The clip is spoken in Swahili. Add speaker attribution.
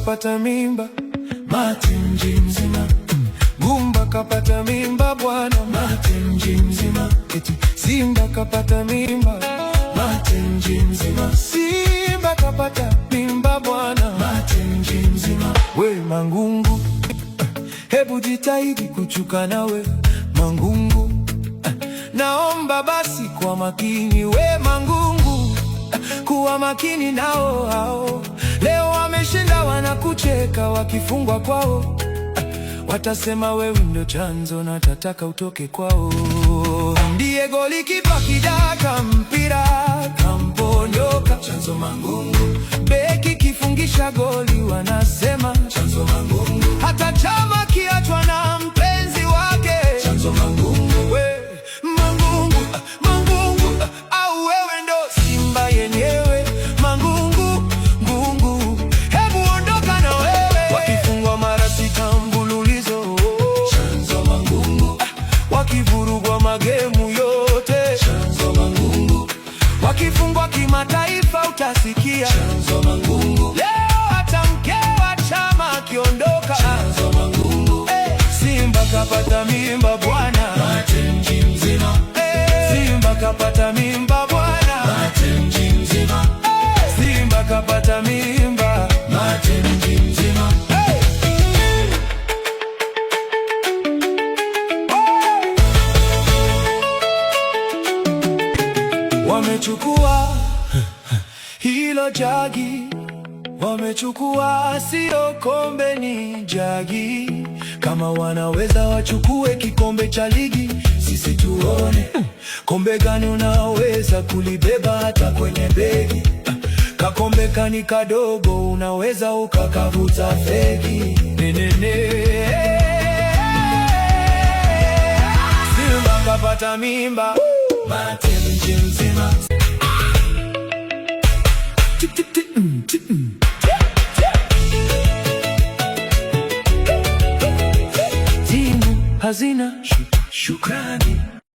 Speaker 1: Kapata mimba, mate mji mzima. Gumba kapata mimba bwana, mate mji mzima. Eti Simba kapata mimba, mate mji mzima. Simba kapata mimba bwana, mate mji mzima. We Mangungu, hebu jitahidi kuchuka nawe Mangungu, naomba basi kwa makini we Mangungu, kuwa makini nao hao. Leo wameshinda wanakucheka, wakifungwa kwao watasema wewe ndo chanzo na tataka utoke kwao. Ndiye golikipa kidaka mpira kamponyoka, chanzo Mangungu. Beki kifungisha goli wanasema chanzo Mangungu. Hata Chama kiachwa na mpenzi wake chanzo Mangungu. We Mangungu, Mangungu, au wewe ndo Simba yenyewe Mangungu, ngungu, hebu ondoka na wewe. Wakifungwa mara sita mfululizo chanzo Mangungu, wakivurugwa magemu yote chanzo Mangungu, wakifungwa kimataifa utasikia chanzo Mangungu. Leo hata mke wa Chama akiondoka chanzo Mangungu. Eh, Simba kapata mimba bwana,
Speaker 2: Mate mji mzima.
Speaker 1: Eh, Simba kapata mimba bwana,
Speaker 2: Mate mji mzima.
Speaker 1: Eh, Simba kapata mimba.
Speaker 2: Mate mji mzima.
Speaker 1: Hey! Wamechukua hilo jagi, wamechukua sio kombe, ni jagi. Kama wanaweza wachukue kikombe cha ligi, sisi tuone kombe gani unaweza kulibeba hata kwenye begi. Kakombe kani kadogo, unaweza ukakavuta fegi. Nenene, Simba kapata mimba,
Speaker 2: Mate mji mzima.
Speaker 1: Tip, tip, tip, tip. Timu hazina
Speaker 2: Shukrani.